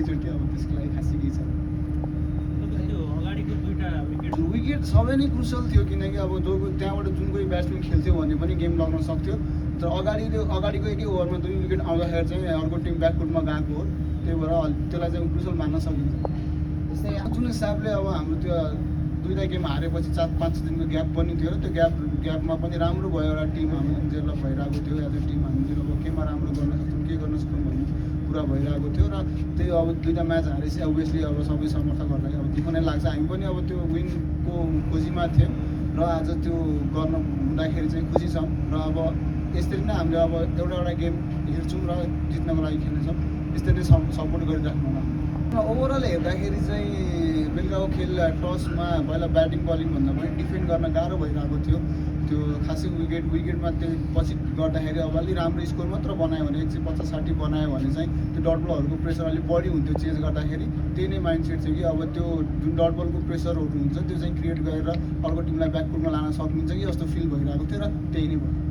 एकचोटि अब त्यसको लागि खासै केही छैन। त्यो अगाडिको दुईटा विकेट सबै नै क्रुसल थियो किनकि अब त्यहाँबाट जुन कोही ब्याट्सम्यान खेल्थ्यो भने पनि गेम लग्न सक्थ्यो। तर अगाडिको एकै ओभरमा 2 विकेट आउँदाखेरि चाहिँ अर्को टिम ब्याकफुटमा गएको हो, त्यही भएर त्यसलाई चाहिँ क्रुसल मान्न सकिन्छ। जस्तै जुन हिसाबले अब हाम्रो त्यो दुईवटा गेम हारेपछि 4-5 दिनको ग्याप पनि थियो, त्यो ग्यापमा पनि राम्रो भयो। एउटा टिम हामी डेभलप भइरहेको थियो, एज अ टिम हामीले अब केमा राम्रो गर्न सक्छौँ, के गर्न सक्छौँ भन्ने कुरा भइरहेको थियो। र त्यही अब दुईवटा म्याच हारेपछि अभियसली अब सबै समर्थकहरूलाई अब दुःख नै लाग्छ। हामी पनि अब त्यो विनको खोजीमा थियौँ र आज त्यो गर्न हुँदाखेरि चाहिँ खुसी छौँ। र अब यसरी नै हामीले अब एउटा गेम हेर्छौँ र जित्नको लागि खेल्नेछौँ। यस्तै नै सपोर्ट गरिराख्नु होला। र ओभरअल हेर्दाखेरि चाहिँ बेलुकाको खेल टसमा पहिला ब्याटिङ बलिङभन्दा पनि डिफेन्ड गर्न गाह्रो भइरहेको थियो। त्यो खासै विकेटमा त्यो पछि गर्दाखेरि अब अलिक राम्रो स्कोर मात्र बनायो भने 150-60 बनायो भने चाहिँ त्यो डट बलहरूको प्रेसर अलिक बढी हुन्थ्यो चेज गर्दाखेरि। त्यही नै माइन्डसेट थियो कि अब त्यो जुन डट बलको प्रेसरहरू हुन्छ त्यो चाहिँ क्रिएट गरेर अर्को टिमलाई ब्याकफुटमा लान सकिन्छ कि जस्तो फिल भइरहेको थियो र त्यही नै भयो।